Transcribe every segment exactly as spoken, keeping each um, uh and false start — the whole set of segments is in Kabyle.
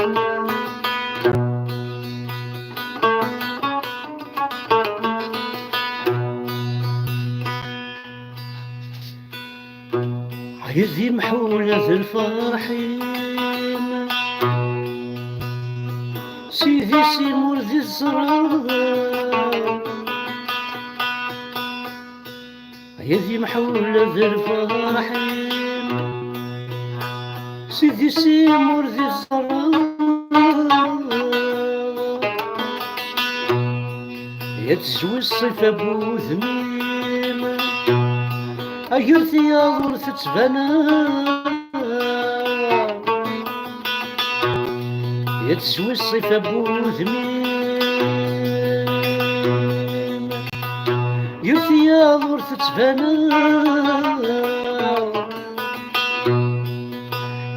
Ay ad imḥu ula d lferḥ-im, Sidi simur di tzerreḍ. Ay ad imḥu ula d lferḥ-im, Sidi simur di tzerreḍ. Ya tezwi ṣṣifa n wudem-im, ager tiyaḍ ur tettbaneḍ. Ya tezwi ṣṣifa n wudem-im, ager tiyaḍ ur tettbaneḍ.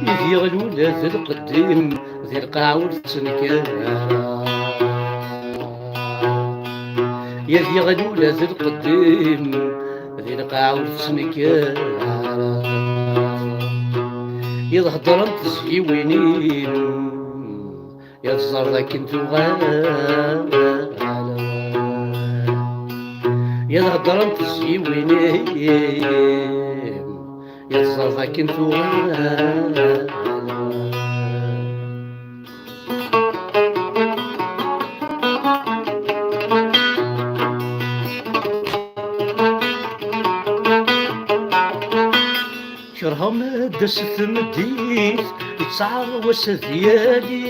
I d-yeɣli ula d lqedd-im di lqaɛ ur tettnekkar ara. Ya d-yeɣli ula d lqedd-im di lqaɛ ur tettnekkar ara. Iḍ heddrent tezyiwin-im, ya tẓerḍ akken tuɣal. Ya d heddrent tezyiwin-im, ya tẓerḍ akken tuɣal. Kerheɣ ma d-tas tmeddit, yettɛar wass ad yali.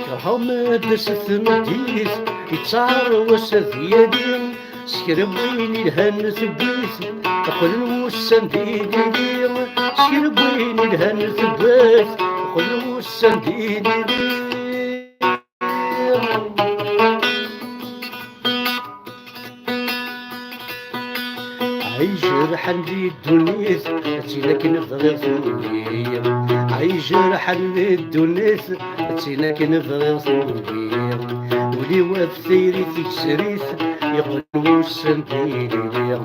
Kerheɣ ma d-tas tmeddit, yettɛar wass ad yali. S kra n wayen ilhan tewwit, qqlen wussan d ilili. S kra n wayen ilhan tewwit, qqlen wussan d ilili. Ay jerḥen di ddunit, d tin akken bɣiɣ tuli. Ay jerḥen di ddunit, d tin akken bɣiɣ tuli. Uli-w ɣef tayri tigzrit, yeqqel wussan d ilili.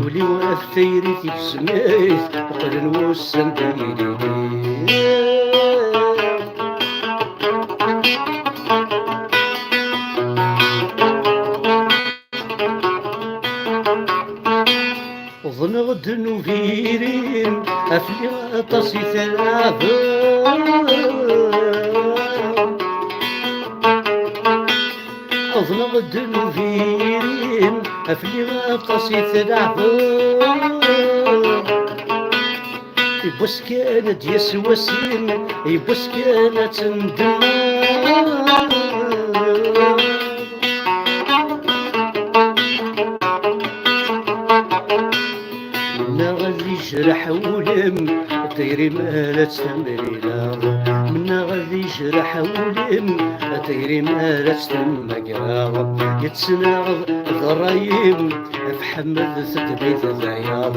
Uli-w ɣef tayri tigzmit, qqlen wussan d ilili. Uḍneɣ ddnub irim, afli aṭas i tleɛbeḍ. Uḍneɣ ddnub irim, afli aṭas i tleɛbeḍ. Yiwwas kan ad d-yas wass-im, yiwwas kan ad tendem. Mennaɣ ad yejreḥ wul-im, tayri-m ara tt-temlileḍ. Mennaɣ ad yejreḥ wul-im, tayri-m ara tt-temmagreḍ. Yettnaɣ d ṛṛay-im, ɣef Ḥmed tedbi d tayaḍ.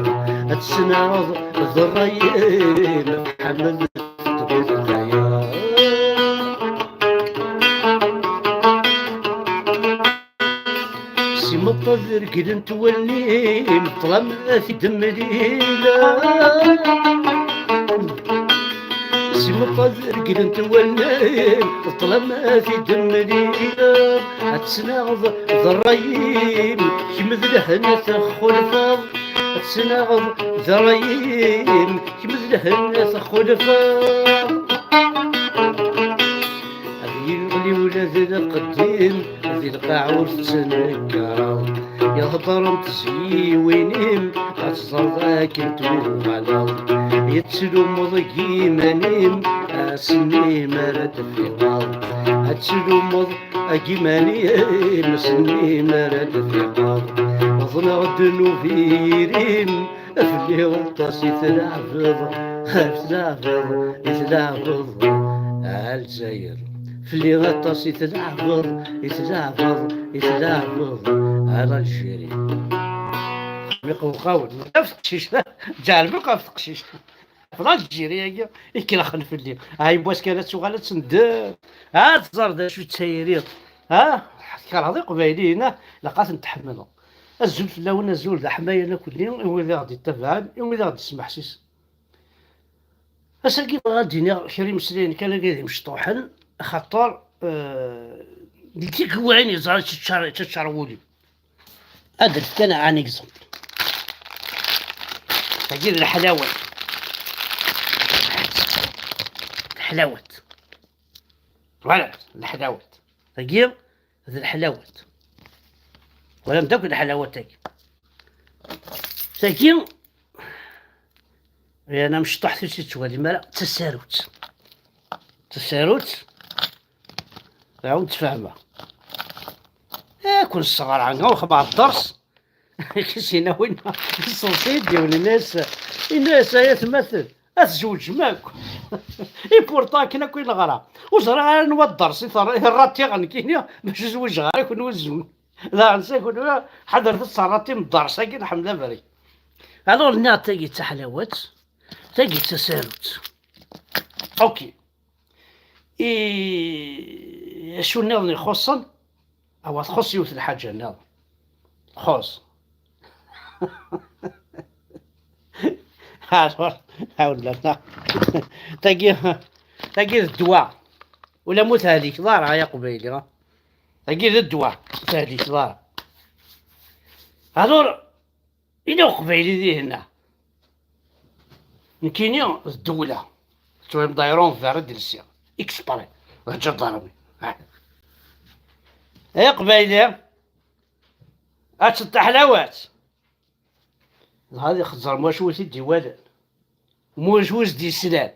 Ad tt-naɣeḍ d ṛṛay-im, ɣef Ḥmed tedbi d tayaḍ. Si meṭṭa d reglent wallen-im, ṭṭlam ad t-id-mlileɣ. Si meṭṭa d reglent wallen-im, ṭṭlam ad t-id-mlileɣ. Ad tt-naɣeḍ d ṛṛay-im, kemm d lehna texxulfeḍ. Ad tt-naɣeḍ d ṛṛay-im, kemm d lehna texxulfeḍ. Ad yeɣli ula d lqedd-im, di lqaɛ ur tettnekkareḍ. Iheddren tezyiwin-im, ad teẓreḍ akken tuɣaleḍ. Yettlumeḍ deg yiman-im, ass-nni mi ara d-tfiqeḍ. Ad tlumeḍ deg yiman-im, ass-nni mi ara d-tfiqeḍ. Uḍneɣ ddnub irim, fell-i aṭas i tleɛbeḍ, i tleɛbeḍ, i tleɛbeḍ, a Lezzayer. Fell-i aṭas i tleɛbeḍ, i tleɛbeḍ, i tleɛbeḍ, a l'Algérie. Mi qewqawen, ɣef teqcict, ǧeɛlem akk ɣef teqcict. Ɣef l'Algérie-agi i ikelxen fell-i. Ay, n wass kan ad tuɣal ad tendem. Ad tẓer d acu d tayri. Ha? Tkerheḍ iqbayliyen, ah? Ilaq ad ten-tḥemmleḍ. Azul fell-awen, azul d aḥmayan akkenni, i wid i ɣ-d-ittabaɛen, i wid i ɣ-d-ismeḥsisen. Ass-agi bɣiɣ ad d-iniɣ kra imeslayen kan akka d imecṭuḥen, axaṭer, eh, d tikwal yeẓra yetteččar, yetteččar wul-iw. Ad d-fkeɣ kan un exemple. Tagi d leḥlawat. Leḥlawat. Voilà, leḥlawat. Tagi d leḥlawat. Twalam-d akk leḥlawat-agi. Tagi, yerna mecṭuḥ ur tt-tettwalim ara, d tasarut. D tasarut, ɛawed tfehmeɣ. Akk nesseɣra, ɣer xebar dders. Kis yenna winna, iṣeḍsi-d yiwen, yenna-as, yenna-as, ay atmaten, ad tzewǧem akk. I pourtant akken akk i neɣra. Ur ẓriɣ ara anwa dders i terra, i rratiɣ nekkini, bac ur zwiǧeɣ ara kunwi zun. Daɣen sa kunwi, ḥadret ad terratim dders-agi, nḥemmel abrid. Alors, nniɣ tagi d taḥlawat, tagi d tasarut. Ok. I acu nniḍen ixuṣṣen? Awa, txuṣṣ yiwet n lḥaǧa nniḍen. Txuṣṣ. Alors, hawla. Tagi, tagi d ddwa. Ula mu tehlikeḍ ara, ay aqbayli, ha? Tagi d ddwa, ur tehlikeḍ ara. Alors, ila uqbayli dihinna. Nekkini d ddewla. Ttwaliḍ dayṛa, berra d lsiɣ. Exprès. D lǧadarmi. Ay aqbayli, ad teṭṭaḥ lawat. Dɣa ad ixeẓẓer wacu i t-id-iwalan. Wacu i s-d-yeslan.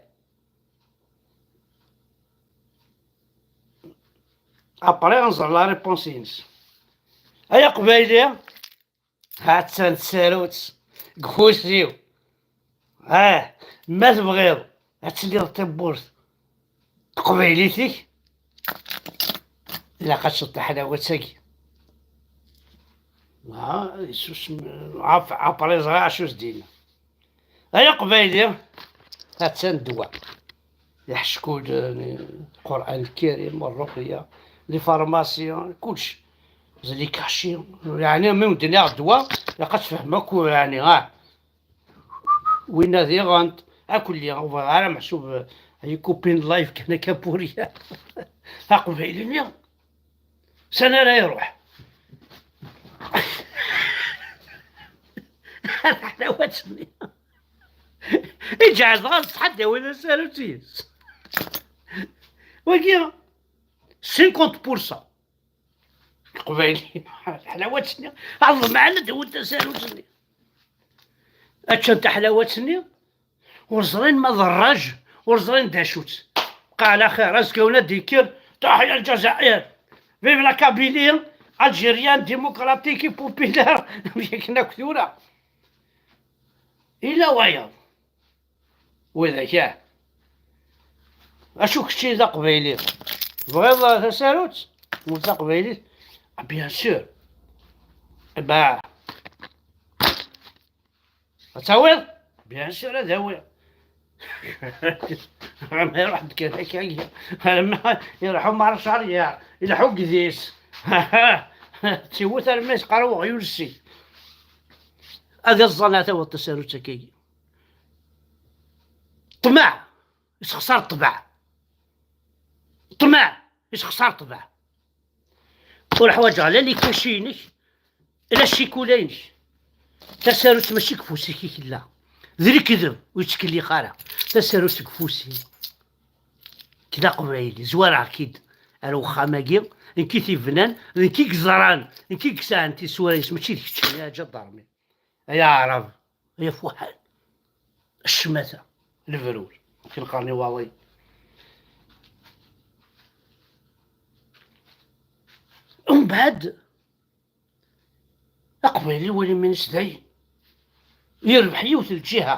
Après, ad nẓer la réponse-ines. Ay aqbayli, ha-tt-an tsarut deg ufus-iw. Ah, ma tebɣiḍ ad tiliḍ tawwurt teqbaylit-ik, ilaq ad teččeḍ taḥlawat-agi. Ah, isusem, ap-, après ẓriɣ acu s-d-yenna. Ay aqbayli, ha-tt-an ddwa. Iḥeckulen, Lqur'an Lkarim, rruqya, les pharmacies, kullec. Les cachets, yeɛni mi wen-d-nniɣ ddwa, ilaq ad tfehmem akk, yeɛni, ah. Winna diɣen, akk lliɣ, ur bɣiɣ ara meḥsub, eh, ay kupin live kan akka pour rien. Aqbayli-nni, sani ara iruḥ? Ḥlawat-nni. Iǧɛed ɣas ttḥaddawi tasarut-is. Wagi, cinquante pour cent. Iqbayliyen, ḥlawat-nni, ɛeḍḍmen ad d-awin tasarut-nni. Ččan taḥlawat-nni, ur ẓrin ma d rraj, ur ẓrin d acu-tt. Qal axir, azekka win ad d-yekker, تحيا الجزائر. Vive la Kabylie, Algérienne, démocratique et populaire. Akken akk tura. Ila wayeḍ. Widak, ah. Acu kečči d aqbayli? Tebɣiḍ tasarut? Ur d taqbaylit? Ah, bien sûr. Bah. Ad tawiḍ? Bien sûr, ad awiɣ. Arma iruḥ-d kan akka, arma iruḥ Umar Cariɛ, ileḥḥu deg-s. Tiwet arma yesqer uɣyul-is. Ad iẓẓan ad tawiḍ tasarut akkagi. Ṭṭmeɛ, yessexṣar ṭṭbeɛ. Ṭṭmeɛ, yessexṣar ṭṭbeɛ. Ur ḥwaǧeɣ la likaci-inek, la ccikula-inek. Tasarut mačči deg ufus-ik i tella. D lekdeb, ur yettkellix ara. Tasarut deg ufus-iw. Nekk d aqbayli, zwareɣ-k-id ar uxxam-agi, nekk i t-ibnan, d nekk i yeẓran, nekk i yesɛan tisura-is, mačči d keččini, a ǧadarmi. Ay aɛrab, ay afuḥan. Ccmata, lebrur, akken qqaren i waḍi. Umbeɛd, aqbayli iwala iman-is dayen. Yerbeḥ yiwet n lǧiha.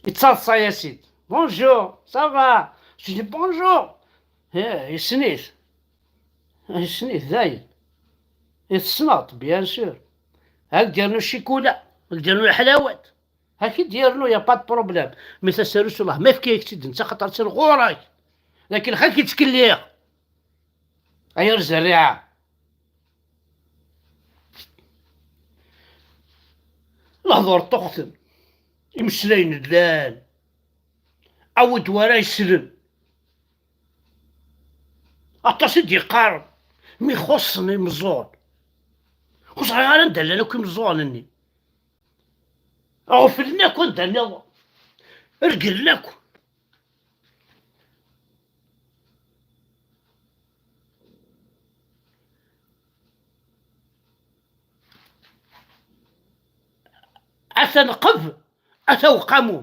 Yettaḍsa-yas-id. Bonjour, ça va? Je dis bonjour. Eh, yessen-it. Yessen-it dayen. I tessneḍ, bien sûr. Ad d-yernu ccikula, ad d-yernu leḥlawat. Ad k-id-yernu, y a pas de problème. Mi tasarut, wellah ma yefka-yak-tt-id netta, xaṭer tt-in ɣur-k. Lakin xak yettkelliɣ. Ay ar zerriɛa. Lehdur ṭṭuqten, imeslayen llan, awi-d wara yeslen. Aṭas i d-yeqqaren mi xuṣṣen imeẓẓuɣen. Ur ẓriɣ ara anda llan akk imeẓẓuɣen-nni. Ɣeflen akk anda nniḍen. Reglen akk. Ata nqeb, ata uqamu.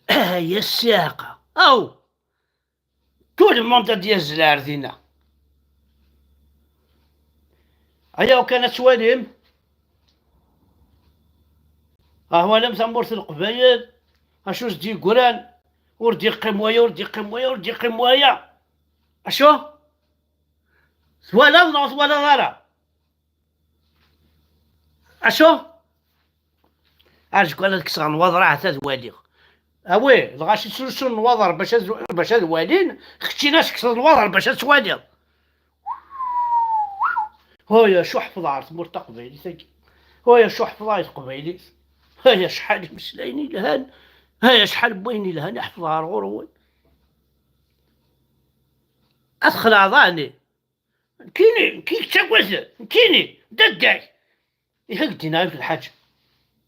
Ah, ya ssiɛqa. Aw! Tout le monde ad d-yazzel ar dinna. Ayaw kan ad twalim. Ah, walam tamurt n Leqbayel. Acu s-d-yeggran? Ur d-yeqqim waya, ur d-yeqqim waya, ur d-yeqqim waya. Acu? Twalaḍ neɣ twalaḍ ara? Acu? Ar zgwan ad kkseɣ nnwaḍer ahat ad waliɣ. Awi, lɣaci ttrusun nnwaḍer bac ad, bac ad walin, keččini ad tekkseḍ nnwaḍer bac ad twaliḍ. Hoy, acu ḥefḍeɣ ar tmurt taqbaylit-agi. Hoy, acu ḥefḍeɣ i teqbaylit. Hoy, acḥal imeslayen ilhan. Hoy, acḥal n wayen ilhan i ḥefḍeɣ ar ɣur-wen. Ad xelɛeḍ ɛni? Nekkini, nekkini tettagadeḍ, nekkini, dadda-k. Ih, ad k-d-iniɣ yiwet n lḥaǧa.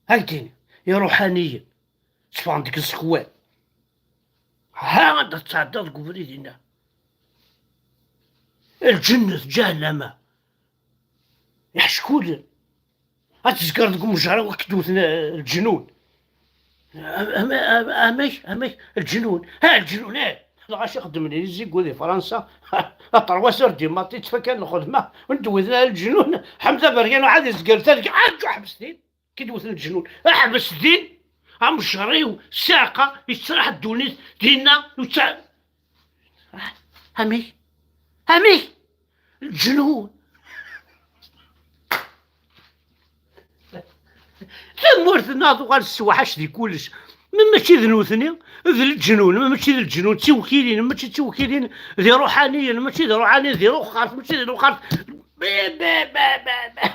Ad k-d-iniɣ, iṛuḥaniyen, tteffɣen deg iẓekwan. Ha, ad d-tɛeddaḍ deg ubrid-inna. Lǧennet, ǧahennama, iḥeckulen. Ad tezger deg umejraw ad k-d-wten, eh, leǧnun. Am-, am-, am-, amek, amek, leǧnun. Ha, leǧnun, eh. Lɣaci xeddmen izi deg di Fransa. Aṭerwas ur d-imaṭi, ttfakan lxedma. Ur d-wten ara leǧnun. Ḥemd Aberkan uɛad izger targa. Aǧu, ḥbes din. K-id-wten leǧnun. Ḥbes din. Amejraw, ssiɛqa, yettraḥ ddunit, dinna, yetta-, Ah, amek? Amek? Leǧnun. Tamurt-nneɣ tuɣal tessewḥac di kullec. Ma mačči d nutni, d leǧnun, ma mačči d leǧnun, d tiwkilin, ma mačči d tiwkilin, d iṛuḥaniyen, mačči d iṛuḥaniyen, d iruxxart, mačči d iruxxart. Be, be, be, be, be.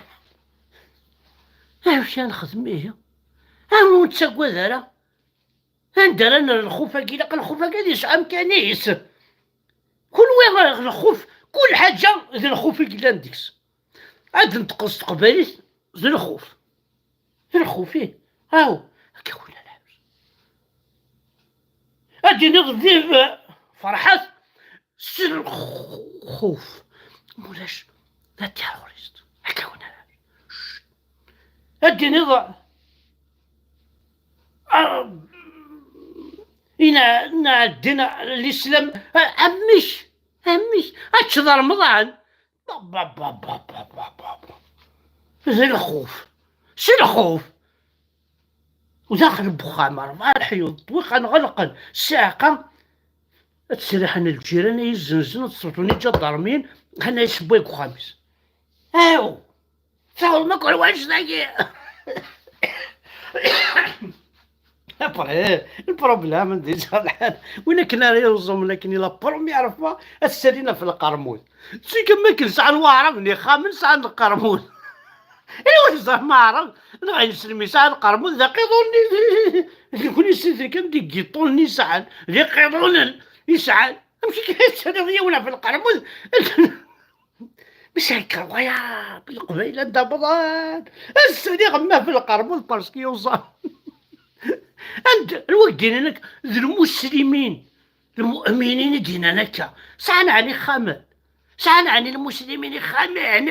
Amek ara nexdem ihi? Amek ur nettagad ara? Anda ara nerr lxuf-agi? Ilaq lxuf-agi ad yesɛu amkan-is. Kunwi lxuf, kul ḥaǧa d lxuf i yellan deg-s. Ad neṭqeɣ s teqbaylit, d lxuf. D lxuf, ih. Aw, akka kul lḥaǧa. Ad d-iniḍ vive Ferḥat s lxuf. Mulac, d aterrorist. Akka kul lḥaǧa. Ad d-iniḍ, ah, ina, ina ddin l'islam, ah, amek, amek, ad teččeḍ Remḍan. Ba, ba, ba. D lxuf. S lxuf. U daxel n wexxam, rebɛa leḥyuḍ, ṭṭwiqan ɣelqen, ssiɛqa, ad ttserriḥen lǧiran, ad yezzenzen, ad ṣewten iǧadarmiyen, ḥana yessewway deg uxxam-is. Aw! Tawḍem akk ar wanect-agi! Après, le problème, déjà, lḥal, win akken ara yuẓumen akken i la première fois, ad ssalin ɣef lqermud. C'est que am akken sɛan waɛraben ixxamen, sɛan lqermud. Anwa teẓram aɛrab neɣ ineslem yesɛa lqermud d aqiḍun-nni? Nekni sitri kan d igiṭunen i sɛan, d iqiḍunen i sɛan. Amek i k-tettaliḍ yiwen ɣef lqermud? Mac akka, waya, Leqbayel anda bḍan. Ass-a diɣ ma ɣef lqermud parce que yuẓam. Anda, anwa k-d-yennan akka? D lmuslimin, lmu'minin i d-yennan akka. Sɛan ɛni ixxamen? Sɛan ɛni lmuslimin ixxamen?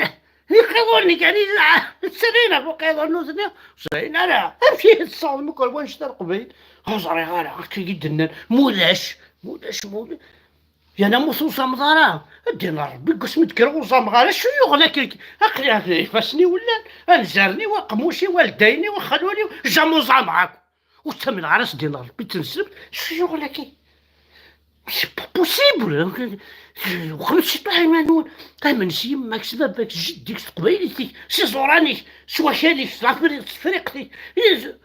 D iqiḍunen kan i sɛan. Srin ɣef uqiḍun nutni. Ur sɛin ara. Amek i tessawḍem akk ar wanect-a Leqbayel? Ur ẓriɣ ara. Akka i d-nnan. Mulac. Mulac, mulac. Yerna ma ur tuẓameḍ ara, ad d-iniḍ Rebbi, deg wasmi d-kkreɣ ur uẓameɣ ara. Acu yuɣen akka? Aql-i, aql-i ifassen-iw llan, anzaren-iw, aqemmuc-iw, aldaynin-iw, axxalul-iw, jamais uẓameɣ akk. Ur ttamneɣ ara s-d-iniḍ Rebbi d tneslemt. Acu yuɣen akka? C'est pas possible. Uqmet ciṭuḥ iman-nwen. Amen s yemma-k, s baba-k, s jeddi-k, s teqbaylit-ik, s iẓuran-ik, s wakal-ik, s lafri-, s tefriqt-ik,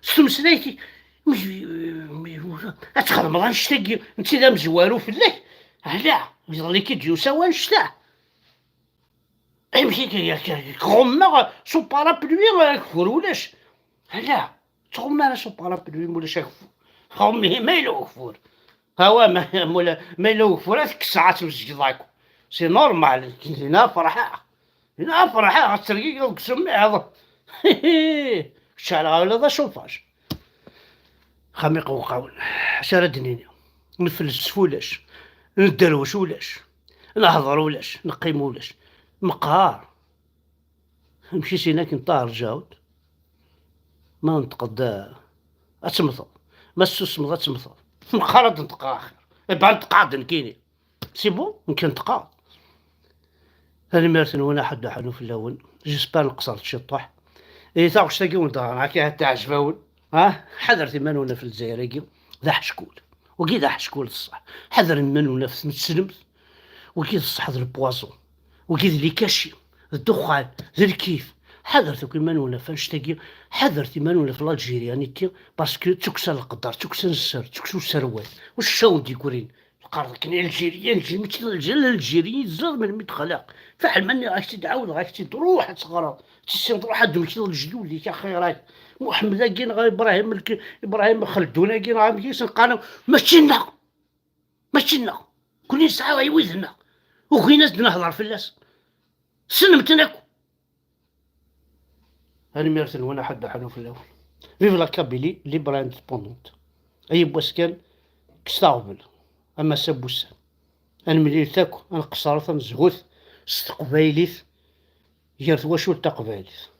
s tmeslayt-ik. Mi, mi, ad txedmeḍ annect-agi, netta d amezwaru fell-ak. Ala, yeḍli-k-id yusa wannect-a. Amek i k-, k-, k-, ɣummeɣ s uparapluwi, ageffur ulac. Ala, ttɣumma ara s uparapluwi ma ulac ageffur. Ɣummi ma yella ugeffur. Awa, ma, ma ula-, ma yella ugeffur, ad tekkseɣ, ad tmezgeḍ akk. C'est normal, dinna ferḥeɣ. Dinna ferḥeɣ, ad tergigiḍ deg usemmiḍ. Kečč ɛelɣa ula d acufaj. Xam iqewqawen. Acu ara d-nini? Nfelsef ulac. Nderwec ulac. Nehḍer ulac. Neqqim ulac. Meqqar. Amek i s-yenna akken Ṭaher Lǧaɛud? Ma tneṭqeḍ, ad temmteḍ. Ma tessusmeḍ, ad temmteḍ. Meqqar ad d-neṭqeɣ axir. Iban neṭqeɣ-d nekkini. C'est bon, nekk neṭqeɣ. Tanemmirt-nwen, aḥuddu ḥanu fell-awen. J'espère neqṣer-d ciṭṭuḥ. Ihi taɣect-agi wen-d-ɣer akka ahat teɛjeb-awen. Ha? Ḥadret iman-nwen ɣef Lezzayer-agi. D aḥeckul. Wagi d aḥeckul d ṣṣeḥ. Ḥadret iman-nwen ɣef tneslemt. Wagi d ṣṣeḥ, d le poison. Wagi d les cachets, d ddexxan, d lkif. Ḥadret akk iman-nwen ɣef annect-agi. Ḥadret iman-nwen ɣef l'Algérie, aniti, parce que d tukksa n leqder, d tukksa n sser, d tukksa n userwal. Wacu awen d-yeggrin? Teqqareḍ akken Algérie, Algérie, mačči d Algérie, Algérie, teẓriḍ melmi d-xlaq. Fiḥel ma nniɣ-ak-tt-id, ɛawdeɣ-ak-tt-id, ruḥ ad teɣreḍ. Tissineḍ, ruḥ ad d-temmektiḍ lejdud-ik, a xir-ak. Muḥemmed-agi neɣ Ibrahim Lk-, Ibrahim Xeldun-agi neɣ amek i sen-qqaren, mačči nneɣ. Mačči nneɣ. Kunni nesɛa i wid-nneɣ. Ugin ad d-nehḍer fell-as. Ssnemt-ten akk. Tanemmirt-nwen, aḥuddu ḥanu fell-awen. Vive la Kabylie libre et indépendante. Ay yiwwas kan, kkset aɣbel, a massa n wussan. Ad nemlilet akk, ad nqeṣṣret, ad nezhut s teqbaylit gar twacult taqbaylit.